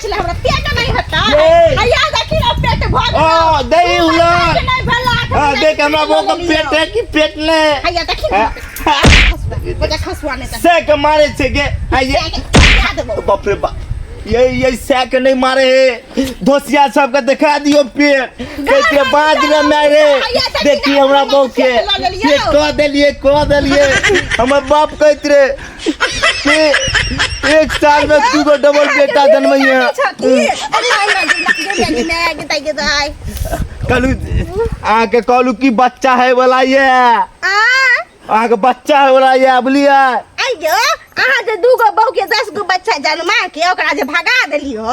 छलै हमरा पेट नहि हेतै। ये। हैया देखी ने पेट भऽ गेल। ओ, दही दू उलट। बच्चा के नहि भेल, आठ हाँ महीना देख के हमरा पेट बहू लऽ के लेलियौ। पेट है कि पेट नहीं? हैया देखी ने। हाँ। बच्चा खसुआ नहि तऽ सह के मारे छे गे। हाँ, ये खा देबौ। बाप रे बाप, ये सह के नहीं मारे है। धोसिया सबके देखा दियो पेट कहते बाज रे मारे। देखी हमरा बहू के पेट कह देलिए, कह देलिए। हमर बाप कहत रे कि एक साल में 2 गो डबल बेटा जन्मैया। कहलू अहाँके, कहलू कि बच्चा है वाला ये, अहाँके बच्चा है वाला ये, बुझलियै? आइयो अहाँ जे 2 गो बहू के 10 गो बच्चा जन्मा के ओकरा जे भगा देलियो,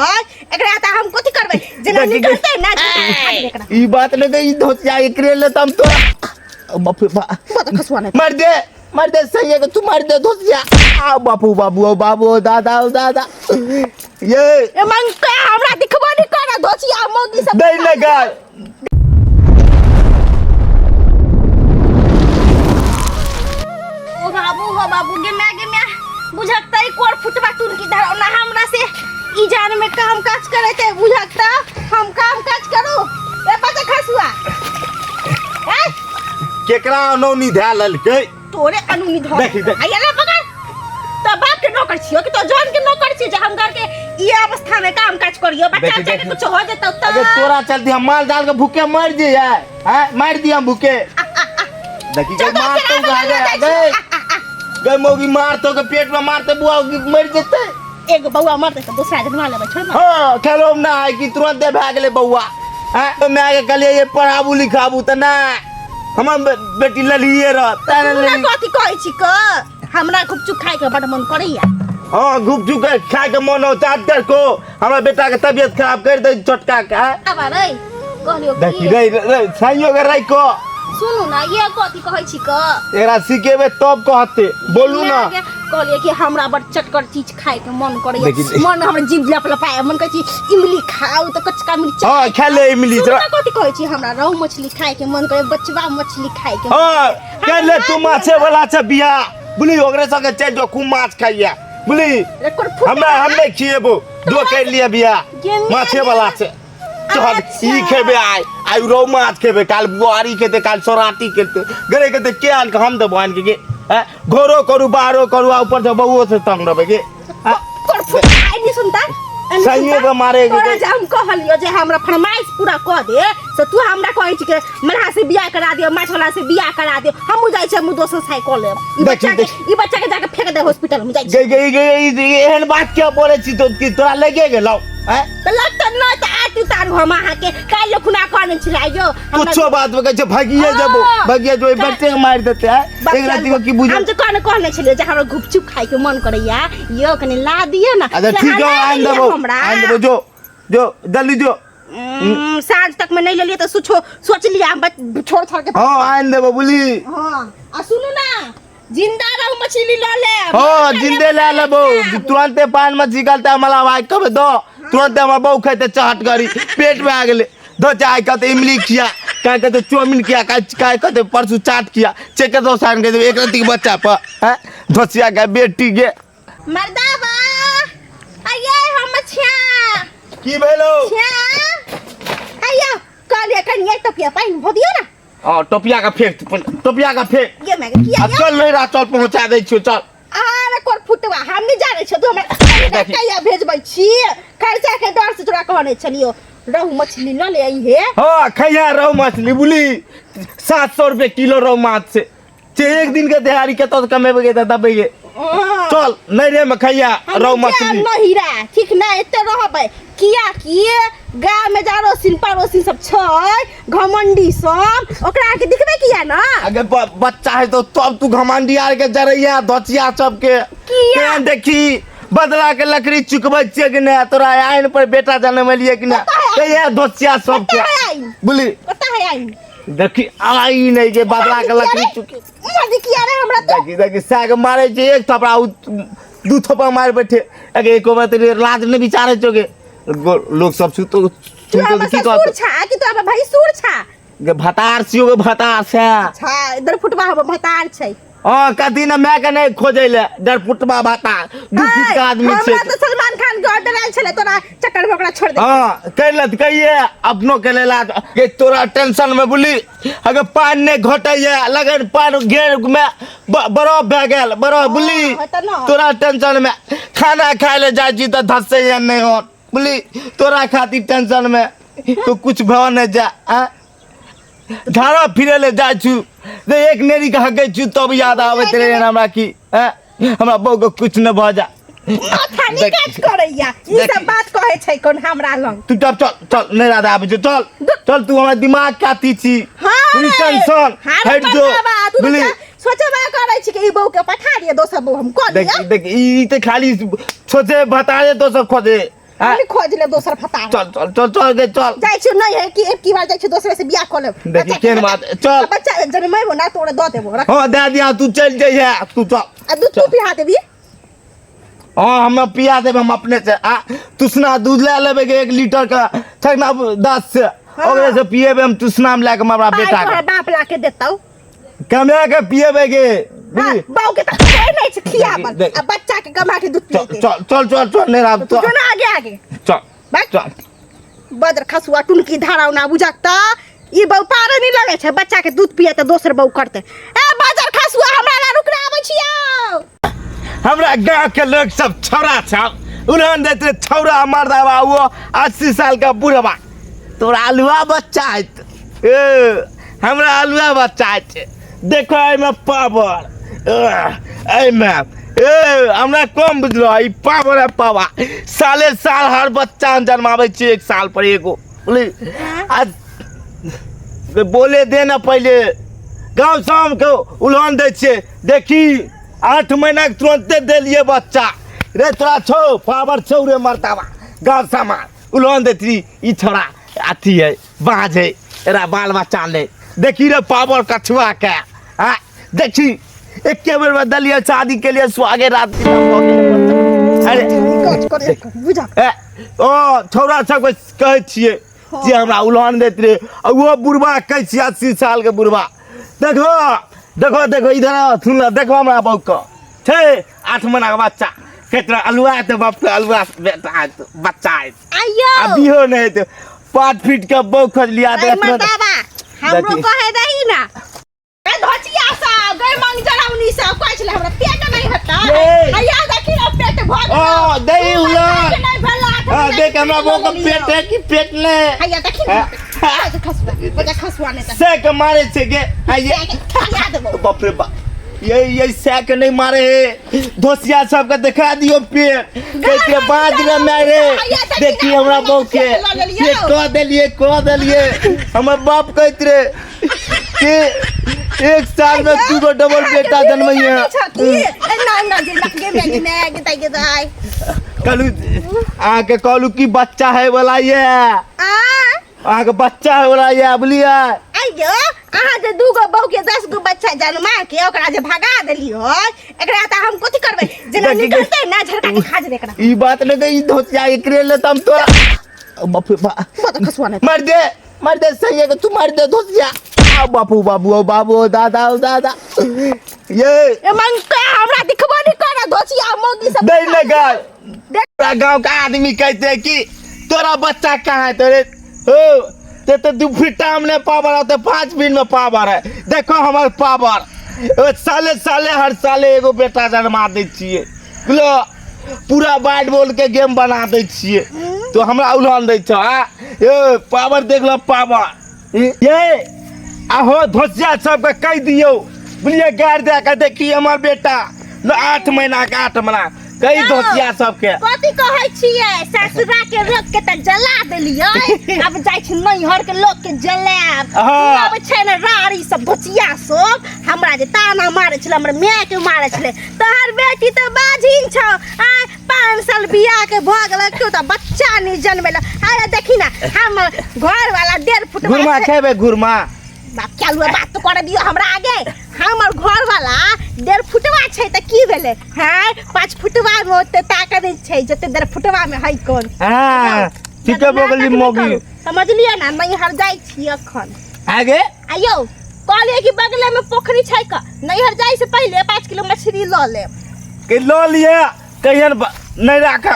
एकरा तऽ हम कथी करबै? जेना देखी, निकलतै ना एकरा। ई बात नहीं कि ई धोतिया एकरे ले त हम तोरा बाप रे बाप। बहुत खसुआ नहीं। मार दे, मार दे, सही है कि तू मार दे धोतिया। आ बापू बाबू, ओ बाबू, ओ दादा, ओ दादा, ये ए मंगते हमरा दिखबो नहीं कर धोतिया मौगी सब। नहीं लगा। ओ बाबू हो बाबू, गे मैं गे मैं बुझकता ई कोर फुटबा टुनकी धर ना हमरा से ई जान में काम काज करे ते बुझकता हम काम काज करू। ए बच्चा खसुआ, ए केकरा अनौनी धए लेलकै? तोरे अनौनी धर। देखी, देखी। आइया ले पकड़। तो बाप के नौकर छियो कि तो जान के नौकर छियो जे हम घर के ई अवस्था में काम काज करियो? बच्चा देखी, बच्चा के देखी। कुछ हो जेतौ त अगर तोरा चलती हम माल डाल के भूखे मर जे यार। हैं, मार दिया हम भूखे। देखी चल, गई मार चल, तो चल, गए चल, गए गए मौगी मार तो के पेट में मारते बुआ मर जेते। एगो बौआ मरते त दूसरा जन्मा लेबै, छोड़ ना। हाँ, खेलो ना है कि तुरंत भए गेलै बौआ। हैं, तो मैं आगे कहलियै ये पढ़ाबू लिखाबू त ना हमर बेटी ललिए रह तैं तू ना लली। कथी कहै छी क हमरा गुपचुप खाय के बड मन करैया। हाँ, गुपचुप के खाय के मन होता है को हमरा बेटा के तबियत खराब कर दे छोटका के। हैं? आबा रे कहलियो की? देखी रे रे साइयो के रे को सुनू ना, ये कथी कहै छी क एकरा सिखेबे तब कहते बोलू ना। मैं कहलिए कि हमरा बड़ चटकर चीज खाय के मन करैया। देखी- मन हमर जीभ लप लपाय, मन कहै छी इमली खाउ त कचका मिर्चा। हाँ, खा ले इमली। सुनू ना, कथी कहै छी, हमरा रहु मछली खाय के मन करे, बचवा मछली खाय के। हाँ, कर ले तू माछे वाला छ बियाह बुली, ओकरे संगे चल जो खूब माछ खाइया बुली। एकर फुट हमरा हम नहीं खिएबो, जो कर लिया बियाह गेंदा माछे वाला छै। चल। अच्छा। ई खेबे आइ, आइ रहु माछ खेबे, काल बुआरी खेते, काल सौराठी खेते, गरे खेते के आन के हम देबो आन के गे। हैं, घरो करू बाहरो करू आ ऊपर से बउओ से तंग रहबे गे। हैं? तोर फुट आइ नहीं सुनता, आइ नहीं सहिए सुनता। के मारे तोरा जे हम कहलियो जे हमरा फरमाइश पूरा कऽ दे, से तू हमरा कहै छी के मल्हा से बियाह करा दियो, माछ वाला से बियाह करा दियो। हमहूँ जाइ छी, हमहूँ दोसर साइ कऽ लेब। ई देखी, बच्चा के देखी। ई बच्चा के जाके फेंक दे हॉस्पिटल में जाइ छी। गई गई गई ई एहन बात क्या बोले छी तो कि तोरा लगे गेलौ? हैं? तऽ लगतै नहि तऽ आरती उतारू हम अहाँके काल्हि खुना कहने छलै यौ हमरा- कुछो बात में कहै छै भागिए जेबो, हाँ। भागिए जेबो, बच्चे के मारि देते हैं। बच्चा एक राति को की बुझे हम तऽ कहने कहने छलियै जे हमरा गुपचुप खायके मन करैया यौ, कनि ला दियौ ने। अच्छा से ठीक है, ला आनि देलियै देबो, हमरा। आनि देबो, जो जो जल्दी जो। साँझ तक में नहीं लेलियै तऽ सुछो सोच लिया हम छोड़ छाड़ के। हाँ, आनि देबो बुझली। हाँ, आ सुनू ना, जिंदा रहू मछली लऽ लेब। हाँ, जिंदे ले लेबो। तुरंते पान में निकलते मला भाई कबे दो, तुरंते हमर बहू खेते चहट करी पेट में आ गेले। दो चाय कहते इमली खिया, काय कहते चाउमीन खिया, काय काय कहते परसू चाट खिया, चेक दो सान के एक रत्ती के बच्चा पर। हैं, धोसिया के बेटी के। मर्दाबा आइए हम छिया। की भेलो? छिया आइयो, कहलिए कनिए टोपिया पानि भो दियो ना। हाँ, टोपिया का फेंक, टोपिया का फेंक। ये मैं किया अब चल नहीं रहा, चल पहुंचा दे छियो, चल। अरे कोर फुटवा, हम नहीं जाने छो, तू हमरा देखी। कहिया भेजबै छी? खर्चा के डर से तोरा कहने छलियो रहु मछली न ले आई हे। हाँ, खैया रहु मछली बुली, 700 रुपये किलो रहु माछ से चे एक दिन के दिहाड़ी के तो कमेबे के दबे के। चल नहीं रे में खैया रहु मछली। नहीं रा ठीक ना, एते रहबै किया कि गाँव में जारोसिन पड़ोसिन सब छै घमंडी सब, ओकरा के दिखबे किया ना। अगर बच्चा है तो तब तू घमंडी आर के जरैया धोचिया सबके। किया? केहन देखी बदला के लकड़ी चुकबै छियै कि नहि? तोरा आइन पर बेटा जनमेलियै कि नहि? कहिया धोचिया सबके कतऽ है आइन? बुझली? कतऽ है आइन? देखी आई नहीं के बदला के लकड़ी चुकी। उमर देखी अरे हमरा तो। देखी देखी साग मारे छे, एक थपड़ा दू थपड़ा मार बैठे। अगे एको बार तेरे लाज नहीं विचारे चोगे। लोग सब सुतो तू सुतो हमर की ससुर कहतो? छा कि तू हमर भैंसुर छा? गे भतार छियो, गे भतार से। अच्छा, इधर फुटवा हमर भतार छै। हाँ, कथी ना मैं के नहीं खोजे ले डर फुटवा भतार, दू फीट के आदमी छै। हमरा तो सलमान खान लगन के ऑर्डर आयल छलै तोरा चक्कर में ओकरा छोड़ दे। हाँ कैलत कहिए अपनो के लेला के तोरा टेंशन में बोली अगर पानि नहीं घटैया लगन पानि घेर में बरफ भए गेल बरफ बोली। हाँ, तऽ न। तोरा टेंशन में खाना खाए ले जाइ छी तऽ धसैया नहीं हो बोली, तोरा खातिर टेंशन में तो कुछ भऽ नहीं जा। आ झाड़ा फिरे ले जाइ छु जे एक नेरी के हगै छु तब याद आबैत रहे हमरा कि आँ, हमरा बहू के कुछ न भऽ जा। माथा देख- निकाज करैया ई देख- सब बात कहै छै कोन हमरा लग। तू चल चल चल, नहीं राधा आबै छौ, चल चल, तू हमरा दिमाग काटी छी। हाँ रे, टेंशन हाँ रे हटि जो बर्दाबा, तू बुझली? तऽ सोचबा करै छी कि ई बहू के पठा दिअ, दोसर बहू हम कऽ देख लिअ। देख, ई तऽ खाली सोचे बता दे दोसर खोजे। हाँ, हम खोज लेब दोसर फता। चल चल चल चल गे चल। जाइ छी नहीं है कि एक की बार जाइ छी दोसरे से बियाह कऽ लेब। देखी, बच्चा के केहन बात, चल। बच्चा जनमेबो ना तोरे दऽ देबो, रख। हाँ दे दिया, तू चल जइहे तू चल। आ दूध तू पिया देबी? हाँ हम पिया देब हम अपने से। आ तुसना दूध ले लेबे के 1 लीटर का ठकना 10 से। हाँ। ओकरे से पिएबे हम तुसना में लाके हमरा पाइ बेटा तोहर के। बाप ला के देतौ। कमा के पिएबे के। हाँ, बुझली? बाऊ के तऽ कोई नहीं छै खियाबल। देख। आ बच्चा के कमा के दूध चल पिएते। चल चल चल चल नहीं राम, तू चल। जो ना आगे आगे। चल, बस। चल। बदर खसुआ टुनकी धारावना बुझक त ई बहू पारे नहीं लगे छै, बच्चा के दूध पिए त दोसर बहू करते। ए बदर खसुआ हमरा ला रुकना आबै छियौ। हमरा गांव के लोग सब छौड़ा छौ, उन्होंने देते छौड़ा मर्दावा, वो 80 साल का बुढ़वा। तोरा आलुआ बच्चा है ए, हमरा आलुआ बच्चा है। देखो एहिमे पावर, एहिमे ए हमरा कम बुझलो, ई पावर है पावा। साले साल हर बच्चा हम जन्माबै छियै 1 साल पर एगो। बुझली? आ बोले दे ना पहले, गाँव शाम के उल्हन दै छियै। देखी 8 महीना के तुरंते देलिए बच्चा रे, तोरा छौ पावर छौ रे मर्दाबा। गाँव सामान उल्हन देती ई छोड़ा अथी है बाज है, एरा बाल बच्चा ले। देखी रे पावर कछुआ के, हाँ देखी एके बेर में दलिए शादी के लिए सुहागे रात के नाम भऽ गेलै बच्चा। अरे काज करे बुझा। ए, ओ छौड़ा सबके कहै छियै जे हमरा उल्हन दैत रहे, आ ओ बुढ़बा कहै छियै 80 साल के बुढ़बा। देखो देखो देखो इधर आओ, सुन लो, देखो हमरा बहू के छै 8 महीना के बच्चा, केतना अलुआ हेतै बाप के, अलुआ बेटा हेतै, बच्चा हेतै। आइयो। आ बिहो नहि हेतै। 5 फीट के बहू खोजलिया तऽ अरे एतना- मर्दाबा, हमरो देखी। कहे दही ना। ए धोचिया सब, गै मांग जराउनी सब, कहै छलै हमरा पेट नहि हेतै। ये। हैया देखी ना पेट भऽ गेल। ओ, दही तू उलट। बच्चा के नहि भेल, आठ हाँ, महीना देख के हमरा पेट बहू के लऽ लेलियौ। पेट है कि पेट नहि? हैया देखी ना। हाँ। बच्चा खसुआ, बच्चा खसुआ नहि तऽ। से के मारे छै गे। हैया। खिया देबौ। बाप रे बाप, ये ये सै के नहीं मारे हे, दोसिया सबके देखा दियो पेट। कहते बाज रे मारे, देखी हमरा बहू के पेट कह देलिए, कह देलिए। हमर बाप कहत रहे कि 1 साल में 2 गो डबल बेटा जन्मैया। कहलू अहाँके, कहलू कि बच्चा है वाला ये, अहाँके बच्चा है वाला ये, बुझलियै? आइयो अहाँ जे 2 गो बहू के 10 गो बच्चा जन्मा के ओकरा जे भगा देलियो, एकरा तऽ हम कथी करबै? जेना देखी, निकलतै ना झरका के खा जेबै एकरा। ई बात नहीं कि ई धोतिया एकरे ले त हम तोरा बाप रे बाप। बहुत खसुआ नहीं। मार दे, मार दे, सही है कि तू मार दे धोतिया। आ बापू बाबू, ओ बाबू, ओ दादा, ओ दादा। ये ए मंगता हमरा दिखबो नहीं करा धोतिया मौगी सब। नहीं ना गाय। पूरा गांव का आदमी कहते हैं कि तोरा बच्चा कहाँ है तेरे? ओ ते तो 2 फीट टाइम नहीं पावर है, तो 5 मिनट में पावर है। देखो हमार पावर, ओ साले साले हर साले एगो बेटा जन्मा दै छियै, बुझलो? पूरा बैट बॉल के गेम बना दै छियै। तो हमरा उल्हन दै छौ, आ? ए पावर देख लो पावर। ये आहो धोसिया सबके कहि दियौ, बुझलियै? गारि दए के देखी हमर बेटा न 8 महीना के 8 महीना कई यौ, धोसिया सबके। कथी कहै छियै? ससुरा के लोग के तऽ जला देलियै, आब जाइ छी नैहर के लोग के जलायब। हाँ। आब छै ने राड़ी सब धोसिया सब हमरा जे ताना मारै छलै, हमर माय के मारै छलै, तोहर बेटी तऽ बाझिन छौ, आ 5 साल बियाह के भऽ गेल, केओ तऽ बच्चा नहि जनमेल। अरे देखी ना हमर घर वाला 1.5 फुट घुरमा खेबै घुरमा। बाप क्या हुआ बात तो कर दियो हमरा आगे। हमर घर वाला 1.5 फुटवा छै तऽ की भेलै? हैं 5 फुटवा में ओते ताकत नहि छै जते 1.5 फुटवा में है कोन। हाँ, ठीके बोलली मौगी। समझलियै ना? नैहर जाइ छी अखन। आगे? आयौ कहलियै कि बगले में पोखरी छै क, नैहर जाइ से पहिले 5 किलो मछली लऽ लेब। के लऽ लिअ, कहियन नहीं राख।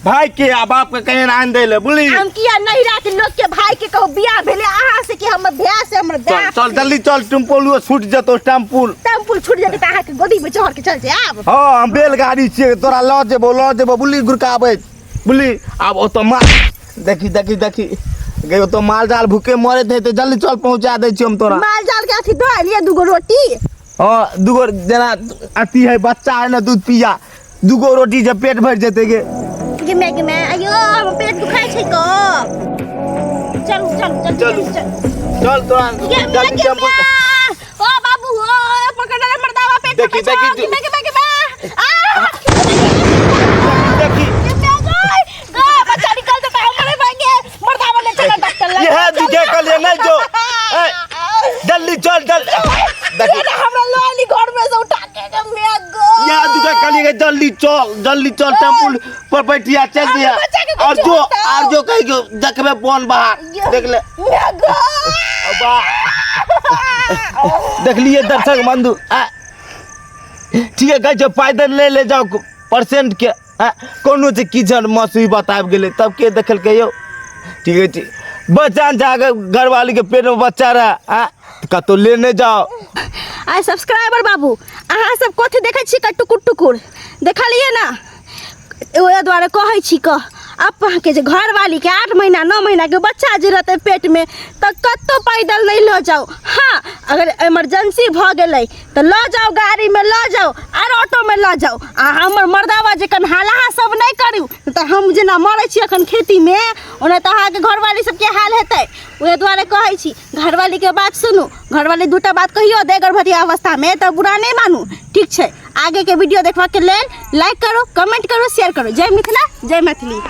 भाई के आ बाप के कहीं आन दे ले बुझली। हम किया नहीं रात लोग के भाई के कहू बियाह भेले अहाँ से कि हमर भैया से हमर चल बाप चल जल्दी चल टेम्पुल छूट जेतो टेम्पुल। टेम्पुल छूट जेतै तऽ अहाँके गोदी में चढ़ के चल जायब। हाँ हम बेलगाड़ी छियै तोरा लऽ जेबो लऽ जेबो बुझली गुरकाबै बुझली। आब ओतऽ माल देखी देखी देखी गे ओतऽ माल जाल भूखे मरैत हेतै जल्दी चल पहुँचा दै छियौ हम तोरा। माल जाल के अथी दऽ एलियै दूगो रोटी। हाँ दूगो जेना अथी है बच्चा है ना दूध पिया दूगो रोटी जे पेट भरि जेतै गे। गे मैं गे मैं अयो हमर पेट दुखाइ छै क। चलू चलू चलू चलू। चलू। चल तोरा गे मैं जल्दी गे टेम्पू मैं ओ बाबू ओ पकड़ ले मर्दावा पेट देखी, पकड़ देखी, गे मैं गे मैं गे मैं आ देखी गे मैं गए गए बच्चा निकल जेतै हमरे भागे मर्दावा ले चल डॉक्टर लग। यह दुखे के लिए नहीं जो ए, जल्दी चल चल देखी ये ना हमरा लऽ आली घर में से उठा के गे मैं गो। यहाँ दुखे के लिए जल्दी चल जल्दी चल टेम्पू पर बैठिया चल हमरा दिया। बच्चा के और कुछ जो होता। और जो कहीं के देखबे बोन बाहर देख ले। मैं गो। वाह। देख लिए दर्शक बंधु आ, ठीक है कहे पैदल ले ले जाओ परसेंट के आ, कोनो जे किचन मुसीबत आबि गेलै तब के देखलकै यौ। ठीक है ठीक बच्चा जाके घरवाली के पेट में बच्चा रहा आ, कतौ लेने जाओ। आइ सब्सक्राइबर बाबू अहाँ सब कथी देखै छी टुकुर टुकुर देखलियै ना ओहि दुआरे कहै छी कह अपनाके जे घरवालीके 8 महीना 9 महीनाके बच्चा जे रहतै पेटमे तऽ कतहु पैदल नहि लऽ जाउ। हाँ अगर इमरजेंसी भऽ गेलै तऽ लऽ जाउ गाड़ीमे लऽ जाउ आर ऑटोमे लऽ जाउ आ हमर मर्दावा जे हलाहा सब नहि करू तऽ हम जेना मरै छी अखन खेतीमे ओना तऽ अहाँके घरवाली सबके हाल हेतै। ओहि दुआरे कहै छी घरवालीके बात सुनू घरवाली दूटा बात कहियो दे गर्भवती अवस्थामे तऽ बुरा नहि मानू। ठीक छै आगे के वीडियो देखबाक के लेल लाइक करो कमेंट करो शेयर करो। जय मिथिला जय मैथिली।